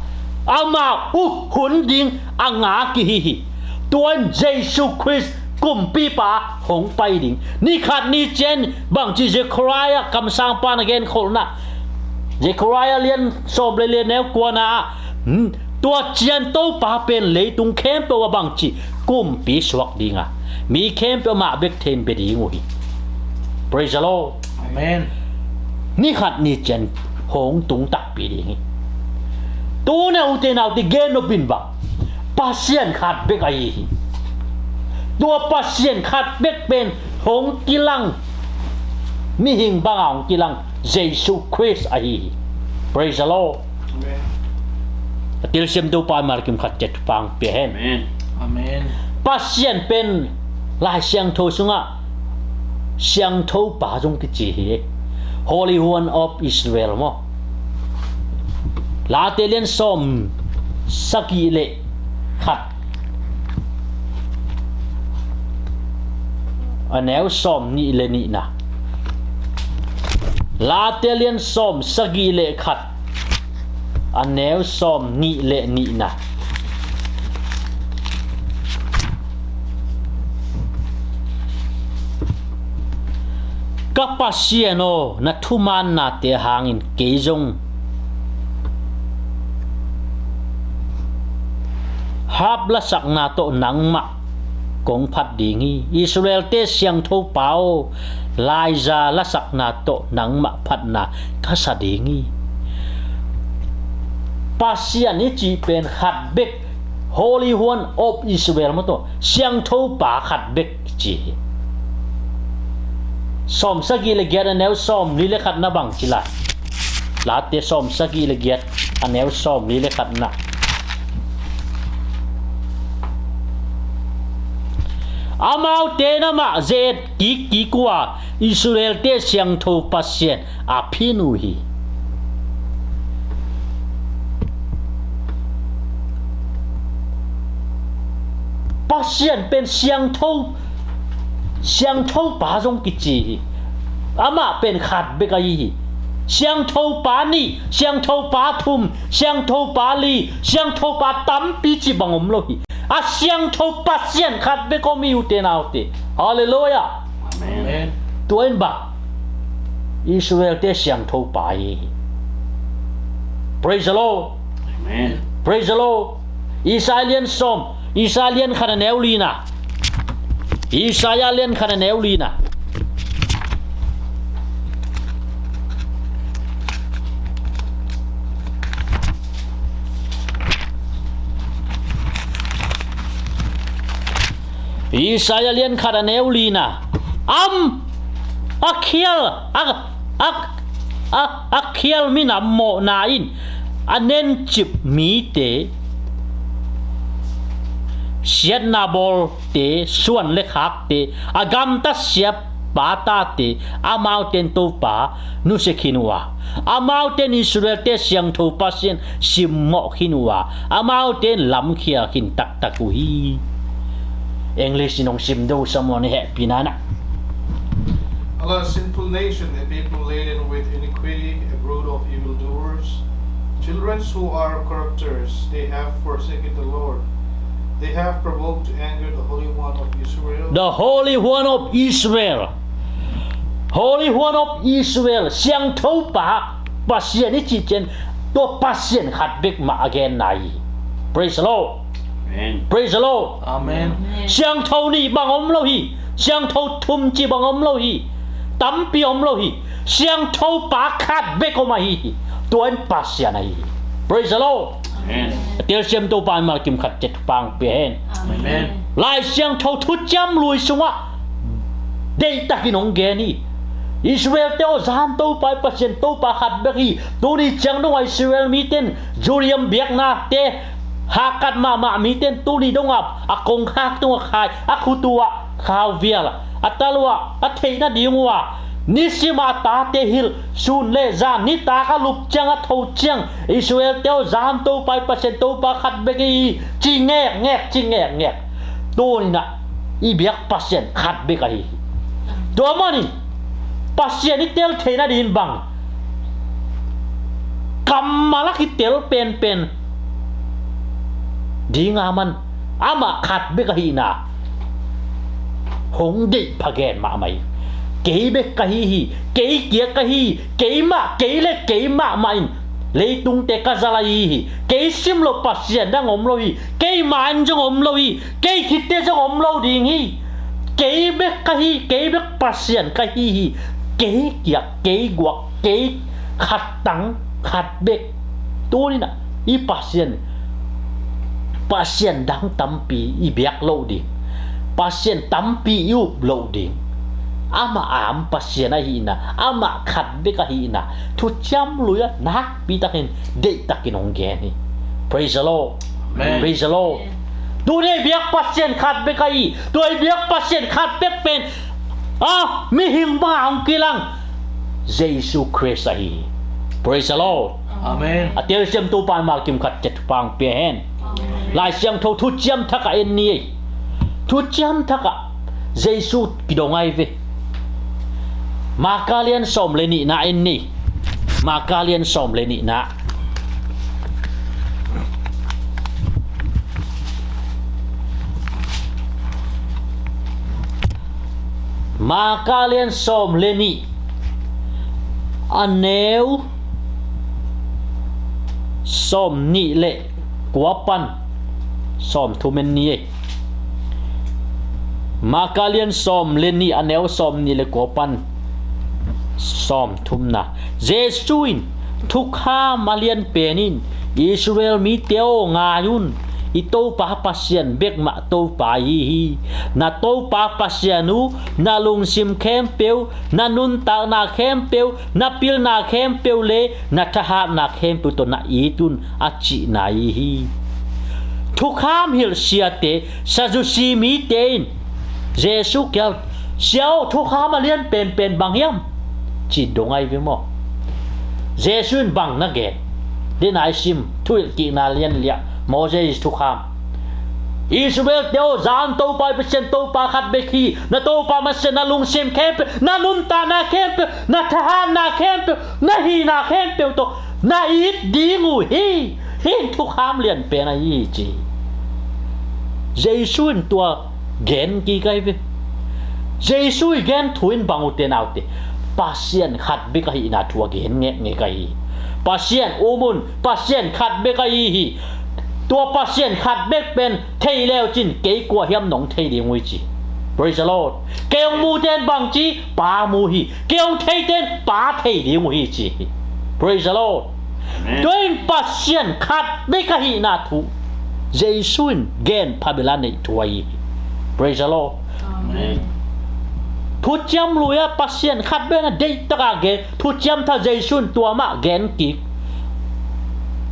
amah uh hun ding a ngak i hi hi. Tua in Jesu Khrist kumpipa hong pai ding. Ni khat ni ciang bangci Zechariah kamsangpa na genkholhna, Zechariah lian sawm le lian neu kuana ah, hmm, tua ciang Topa pen leitung khempeuh ah bangci kumpi suak ding a, mi khempeuh mah bek thei in bia ding uh hi. Praise the Lord. Amen. Ni khat ni ciang hong tung takpi ding hi. Tu-in ute naute gen nop in bang, Pasian khat bek ahi hi. Tua Pasian khat bek pen hong kilang, mihing banga hong kilang Jesu Khrist ahi hi. Praise the Lord. Amen. A tilsiam Topa in Malkim khat ciat pang pia hen. Amen. Amen. Pasian pen Lai Siangtho sungah Siangthopa zong kici hi. Holy One of Israel maw. Late lian sawm sagih le khat, a neu sawm nih le nihna. Late lian sawm sagih le khat, a neu sawm nih le nihna. Ka Pasian aw, na thumannate hangin kei zong harp lasakna tawh nangmah kong phat ding hi. Israelte Siangthopa aw, laiza lasakna tawh nangmah phatna ka sa ding hi. Pasian i cih pen khat bek, Holy One of Israel maw, tua Siangthopa khat bek ci hi. Sawm sagih le giat a neu sawm li le khatna bang ci lai. Late sawm sagih le giat a neu sawm li le khatna. Amaute in amah ze-et kikkik uh a, Israelte Siangtho Pasian a phin uh hi. Pasian pen siangtho, siangthopa zong kici hi. Amah pen khat bek ahi hi. Siangthopa nih, siangthopa thum, siangthopa li, siangthopa tampi ci bang om lo hi. A siangtho Pasian khat bek om hi, ute naute. Halleluiah. Amen. Tua in bang, Israelte Siangthopa hi. Praise the Lord. Amen. Praise the Lord. Isaiah lian sawm, Isaiah lian khat a neu lina. Isaiah lian khat a neu lina. Isaiah lian khat a neu lina. Am, a khial, a, a, a, a khial minam mawhna in a nencip mite, siatna bawlte, suan le khakte, a gamtat siapa tate, amaute in Topa nusia khin uh a, amaute in Israelte Siangtho Pasian simmawh khin uh a, amaute in lamkhia khin taktak uh hi. English in hong sim do, someone hehpihna na. Alas, sinful nation, a people laden with iniquity, a brood of evildoers, children who are corrupters, they have forsaken the Lord. They have provoked to anger the Holy One of Israel. The Holy One of Israel. Holy One of Israel. Siangthopa Pasian i cih ciang tua Pasian khat bek mah a genna hi. Praise the Lord. Amen. Praise the Lord. Amen. Siangtho nih bang om lo hi. Siangtho thum ci bang om lo hi. Tampi om lo hi. Siangthopa khat bek om ahi hi. Tua in Pasian ahi hi. Praise the Lord. Amen. Telsiam Topa in malkim khat ciat pang pia hen. Amen. Lai Siangtho Thuciam Lui sungah deihtakin hong gen hi. Israelte aw, zan Topa i Pasian Topa khat bek hi. Tuni ciang dongah Israel mite in Jerusalem biaknate hahkat mahmah mite in tuni dongah a kongkhak tungah khai, a khutui ah khauvial, a taluah a theih nading uh a, nisim a tate hilh, sun le zan nitak a lup ciang a tho ciang, Israelte aw, zan Topa i Pasian Topa khat bek hi, ci ngekngek, ci ngekngek. Tuni-in ah i biak Pasian khat bek ahi hi. Tua manin Pasian i tel theih nadingin bang, kammal a kitel penpen ding a, amah khat bek ahihna Hong deih pha gen mahmah hi. Kei bek ka hi hi. Kei kiang ka hi hi. Keimah, kei le keimah mah in leitungte ka zalai hi hi. Kei sim loh Pasian dang om lo hi. Keimah in zong om lo hi. Kei khitte zong om lo ding hi. Kei bek ka hi. Kei bek Pasian ka hi hi. Kei kiang, kei guak, kei khat tang, khat bek. Tuni-in ah i Pasian, Pasian dang tampi i biak loh ding, Pasian tampi i up loh ding. Amah a om Pasian ahihna, amah khat bek ahihna, thuciam lui-ah nakpi takin, deihtakin hong gen hi. Praise the Lord. Amen. Praise the Lord. Tuni-in i biak Pasian khat bek ahi, tua i biak Pasian khat bek pen, a, mihing banga hong kilang Jesu Khrist ahi hi. Praise the Lord. Amen. A telsiam Topa in malkim khat ciat thupha hong pia hen. Amen. Lai Siangtho Thuciam Thak ah en ni ei. Thuciam Thak ah Jesu kidong ahi ve. Marka lian sawm le nihna en ni. Marka lian sawm le nihna. Marka lian sawm le nih, a neu sawm nih le kua pan sawm thum en ni ei. Marka lian sawm le nih, a neu sawm nih le kua pan sawm thumna. Jesu in thukham a lianpen in, Israel mite aw, ngai un, i Topa Pasian bek mah Topa ahi hi. Na Topa Pasian uh na lungsim khempeuh, na nuntakna khempeuh, na pilna khempeuh le na thahatna khempeuh tawh na it un, a cihna ahi hi. Thukham hilh siate, Sadusi mite in Jesu kiang, "Sia aw, thukham a lian penpen bang hiam?" ci dong ahi ve maw. Jesu in bang na gen? Dena i sim, Thuhilhkikna lian li-ah Moses thukham, "Israel-te aw, za un, Topa i Pasian Topa khat bek hi. Na Topa Pasian na lungsim khempeuh, na nuntakna khempeuh, na thahatna khempeuh, na hihna khempeuh tawh na it ding uh hi. Hih in thukham lianpen ahi hi," ci. Jesu in tua gen kik ahi ve. Jesu i gen thu in bang uh te, naute? Pasian khat bek ahihna thu a gen ngekngek ahi hi. Pasian um un, Pasian khat bek ahi hi. Tua Pasian khat bek pen thei le uh cin, kei kua hiam nong thei ding uh hi, ci. Praise the Lord. Kei hong mute in bang ci? Pa mu hi. Kei hong theite in Pa thei ding uh hi, ci hi. Praise the Lord. Amen. Tua in Pasian khat bek ahihna thu Jesu in gen pha bel a neih thu ahi hi. Praise the Lord. Amen. Thuciam lui-ah Pasian khat bek na deihtakin gen, Thuciam Thak Jesu in tua mah gen kik.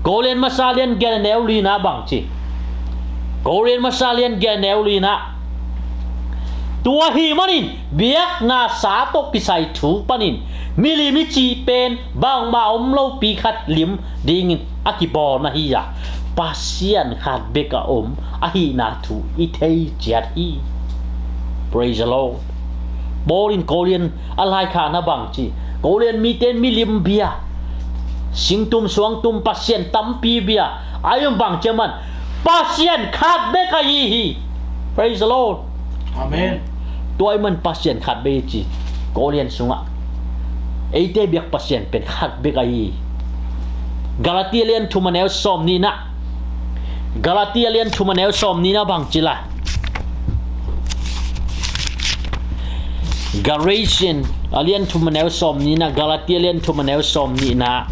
Korin masa lian giat, a neu lina bang ci? Korin masa lian giat, a neu lina. Tua ahih manin biakna sa tawh kisai thu panin milim i cih pen bangmah om lopi khat lim dingin a kibawl na hi a, Pasian khat bek a om ahihna thu i thei ciat hi. Praise the Lord. Paul in Korin a laikhakna bang ci? Korin mite in milim bia, singtum suangtum pasian tampi bia a om, bang ci ahih man? Pasian khat bek ahi hi. Praise the Lord. Amen. Tua ahih man Pasian khat bek hi ci. Korin sungah eite biak Pasian pen khat bek ahi hi. Galati a lian thum, a neu sawm nihna. Galati a lian thum, a neu sawm nihna bang ci lai? Galatian a lian thum, a neu sawm nihna. Galati a lian thum, a neu sawm nihna.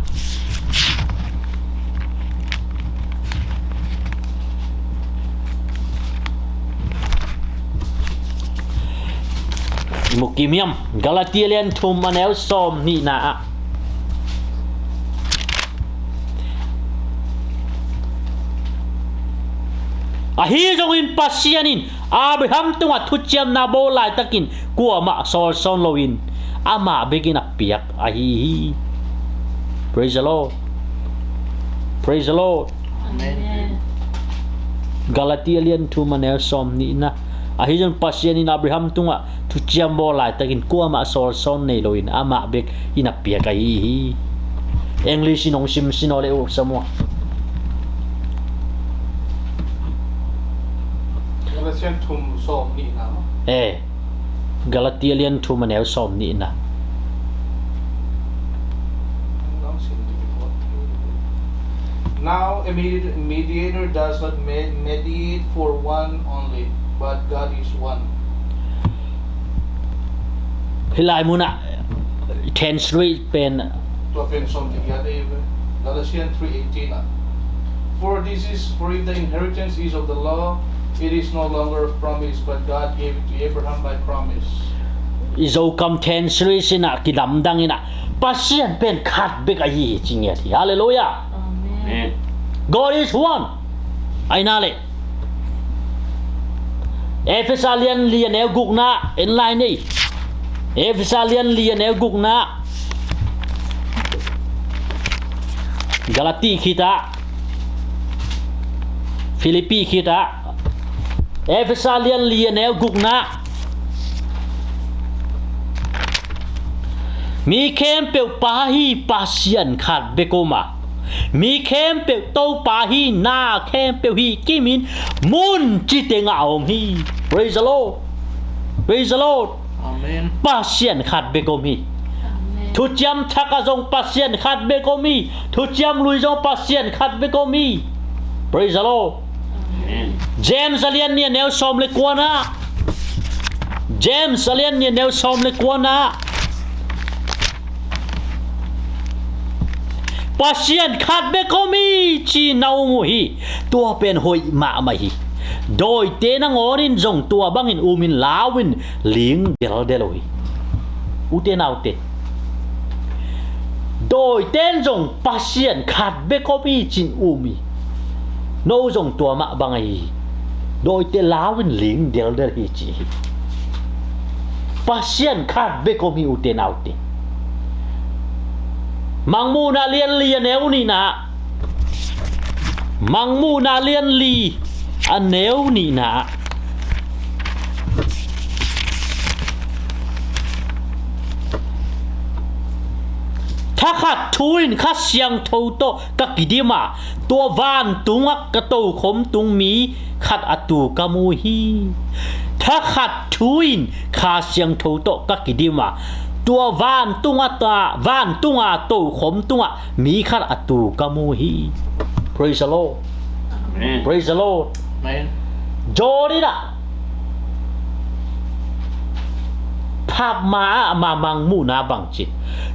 Mu kim hiam? Galati a lian thum, a neu sawm nihna ah. Ahi zongin Pasian in Abraham tungah thuciamna bawl laitakin kuamah sawlsawn loin amah bekin a piak ahi hi. Praise the Lord. Praise the Lord. Amen. Galati a lian thum, a neu sawm nihna. Ahi zongin Pasian in Abraham tungah thuciam bawl laitakin kuamah sawlsawn nei loin amah bek in a piak ahi hi. English in hong sim sin aw le uh, Samuel. Galatian thum sawm nihna maw? Eh. Galati a lian thum a neu sawm nihna. Now a medi- mediator does not me- mediate for one only, but God is one. Hih lai munah ten three pen Tua pen sawm tigiat ei ve. Galatians three eighteen ah. For this is, for if the inheritance is of the law, it is no longer of promise, but God gave it to Abraham by promise. I Zokam ten three sinah kidamdang inah Pasian pen khat bek ahi hi ci ngiat hi. Halleluiah. Amen. God is one. Aina le Efesa lian li a neu gukna en lai nei. Efesa lian li a neu gukna. Galati khita, Filipi khita, Efesa lian li a neu gukna. Mi khempeuh Pa hi, Pasian khat bek om a, mi khempeuh Topa hi, na khempeuh hi kimin mun citeng a om hi. Praise the Lord. Praise the Lord. Amen. Pasian khat bek om hi. Amen. Thuciam Thak ah zong Pasian khat bek om hi. Thuciam Lui zong Pasian khat bek om hi. Praise the Lord. Amen. James a lian ni a neu sawm le kuana. James a lian ni a neu sawm le kuana. Pasian khat bek om hi ci na um uh hi. Tua pen hoih mahmah hi. Dawite nangawnin zong tua bangin umin lau in ling deldel uh hi. Ute naute, dawiten zong Pasian khat bek om hi cin um hi. No zong tua mah bang ahi hi. Dawite lau in ling deldel hi ci hi. Pasian khat bek om hi ute naute. Mangmuhna lian li a neu nihna. Mangmuhna lian li a neu nihna. Thakhat thu in Kha Siangtho tawh ka kidim a, tua vantungah ka tokhom tung mi khat a tu ka mu hi. Thakhat thu in Kha Siangtho tawh ka kidim a, tua vantungah ta, vantunga tokhom tungah mi khat a tu ka mu hi. Praise the Lord. Amen. Praise the Lord. Amen. Jordan ah phap ma ah ama Mangmuhna bang ci,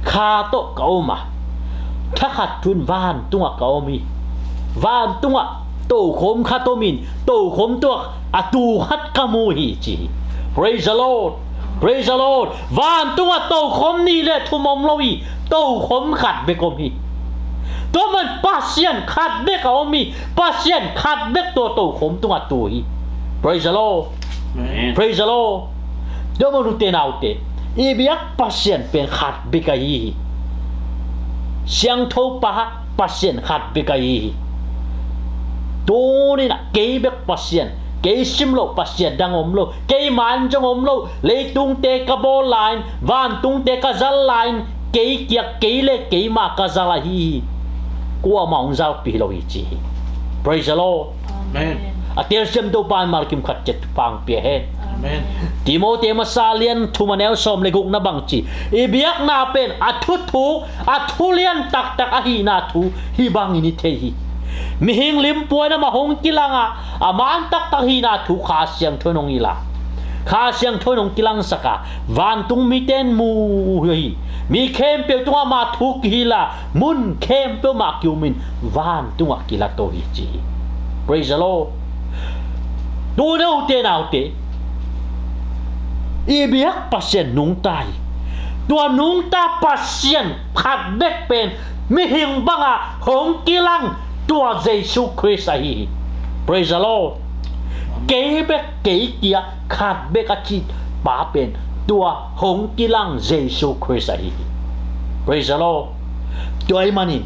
Kha tawh ka om a, thakhat thu in vantungah ka om hi. Vantungah tokhom khat om in, tokhom tungah a tu khat ka mu hi ci hi. Praise the Lord. Praise the Lord. Vantungah tokhom nih le thum om lo hi. Tokhom khat bek om hi. Tua man Pasian khat bek a om hi. Pasian khat bek tua tokhom tungah tu hi. Praise the Lord. Amen. Praise the Lord. Tua man ute naute, i biak Pasian pen khat bek ahi hi. Siangtho Pa Pasian khat bek ahi hi. Tuni-in ah kei bek Pasian, kei sim loh Pasian dang om lo, kei man zong om lo, leitungte ka bawl lai-in, vantungte ka zal lai-in, kei kiang kei le keima ka zal ahi hi. Kuamah hong zalpih lo hi ci hi. Praise the Lord. Amen. A telsiam Topa in malkim khat ciat thupha hong pia hen. Amen. Timoti masa lian thum a neu sawm le gukna bang ci, i biakna pen a thuthuk, a thulian taktak ahihna thu hih bangin i thei hi. Mihing limpuaina mah hong kilang a, a man taktak ahihna thu Kha Siangtho in hong hilh a, Kha Siangtho in hong kilangsak a, vantung mite in mu uh hi. Mi khempeuh tungah ama thu kihilh a, mun khempeuh mah kiumin vantungah kila to hi ci hi. Praise the Lord. Tuni-in ute naute, i biak Pasian nungta hi. Tua nungta Pasian khat bek pen mihing banga hong kilang tua Jesu Khrist ahi hi. Praise the Lord. Kei bek kei kia khat bek a ci pa pen tua hong kilang Jesu Khrist ahi hi. Praise the Lord. Tua ahih manin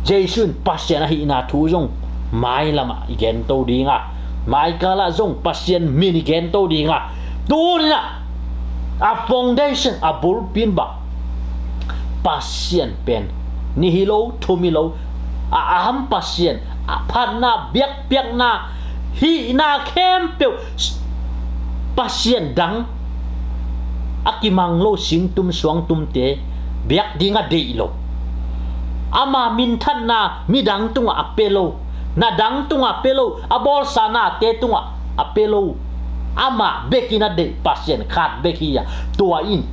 Jesu in Pasian ahihna thu zong mailamah i gento ding a, maikalah zong Pasian min i gento ding a, tuni-in ah a foundation, a bulpi in bang, Pasian pen nih hi lo, thum hi lo, a am Pasian, a phatna, biakpiakna, hihna khempeuh Pasian dang a kimang lo singtum suangtumte biak ding a deih lo. Ama minthanna midang tungah a pia lo, na dang tungah pia lo, a bawlsa nate tungah a pia lo. Amah bekin a deih Pasian khat bek hi a, tua in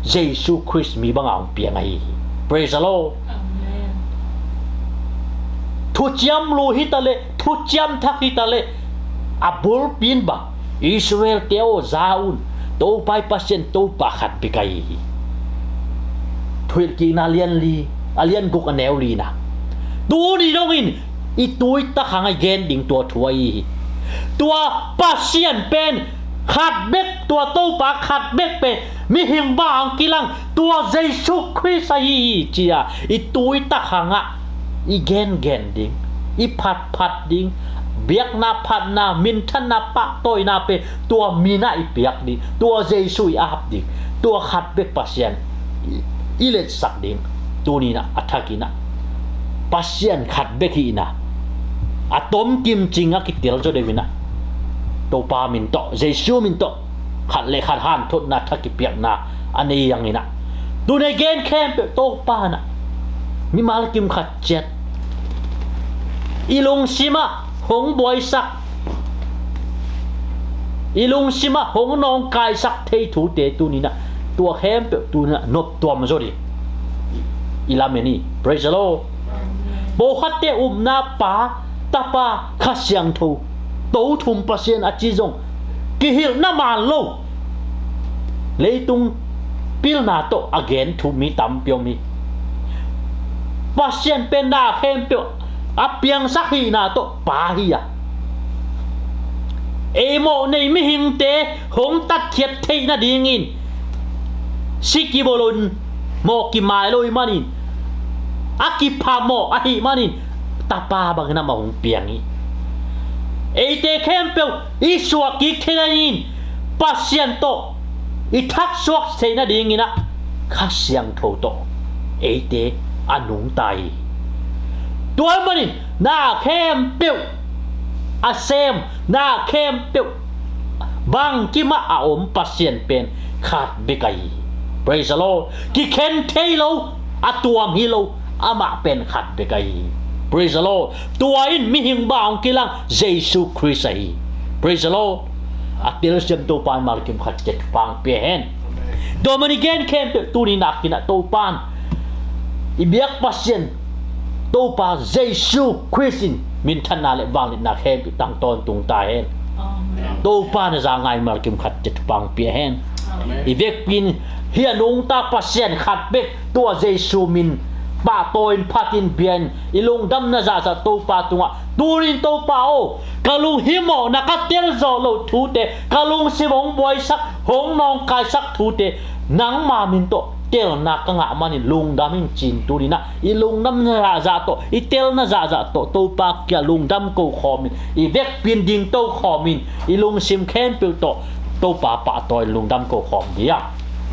Jesu Khrist mi banga hong piang ahi hi. Praise the Lord. Amen. Thuciam lu hi ta leh, thuciam thak hi ta leh, a bulpi in bang, Israel-te aw, za un, Topa i Pasian Topa khat bek ahi hi. Thuhilhkikna a lian li, a lian guk a neu lina. Tuni dongin i tu i tak hangah i gen ding tua thu ahi hi. Tua Pasian pen khat bek, tua Topa khat bek pen mihing bang hong kilang, tua Jesu Khrist ahi hi ci-a i tu i tak hangah i gengen ding, i phatphat ding, biakna phatna, minthanna pahtawina pen tua min ah i piak ding, tua Jesu i ap ding, tua khat bek Pasian i, i letsak ding. Tuni-in ah a thakin ah Pasian khat bek hi-in ah, a tomkim cing a kitel zaw deuh in ah, Topa min tawh, Jesu min tawh khat le khat hanthotna, tha kipiakna a nei hangin ah, tuni a gen khempeuh Topa in ah mimal kim khat ciat i lungsim ah hong buaisak, i lungsim ah hong nawngkaisak thei thute tuni-in ah, tua khempeuh tuni-in ah noptuam zaw ding i lamen hi. Praise the Lord. Pawlkhatte upna, Pa, Tapa, Kha Siangtho, To Thum Pasian a ci zong kihilhna man lo. Leitung pilna tawh a gen thu mi tampi om hi. Pasian pen na khempeuh a piangsak hihna tawh Pa hi a, ei mawh nei mihingte hong tatkhiat theih nadingin si kibawl un, mawh kimai lo ahih manin, a kiphamawh ahih manin, Tapa bangin amah hong piang hi. Eite khempeuh i suah kik theih nadingin Pasian tawh i thaksuak theih nadingin ah Kha Siangtho tawh eite a nungta hi. Tua ahih manin na khempeuh a sem, na khempeuh bangkim ah a om Pasian pen khat bek ahi hi. Praise the Lord. Kikhen thei lo, a tuam hi lo, amah pen khat bek ahi hi. Praise the Lord. Tua in mihing bang hong kilang Jesu Khrist ahi hi. Praise the Lord. A telsiam Topa in mimal kim khat ciat thupha hong pia hen. Tua ahih manin i gen khempeuh tuni nakin ah Topa in i biak Pasian Topa Jesu Khrist in minthanna le vangliatna khempeuh tang tawntung ta hen. Amen. Topa in a za ngai mimal kim khat ciat thupha hong pia hen. Amen. I vekpi in hih a nungta Pasian khat bek, tua Jesu min pahtawi-in, phatin, bia-in i lungdamna zahzah Topa tungah, tuni-in Topa aw, ka lunghimawhna ka tel zawh loh thute, ka lungsim hong buaisak, hong nawngkaisak thute, nangma min tawh telna ka ngah manin lungdam ing ci-in tuni-in ah i lungdamna zahzah tawh, i telna zahzah tawh Topa kiang lungdam ko khawmin, i vekpi in dingto khawmin, i lungsim khempeuh tawh Topa pahtawi-in lungdam ko khawm ding a.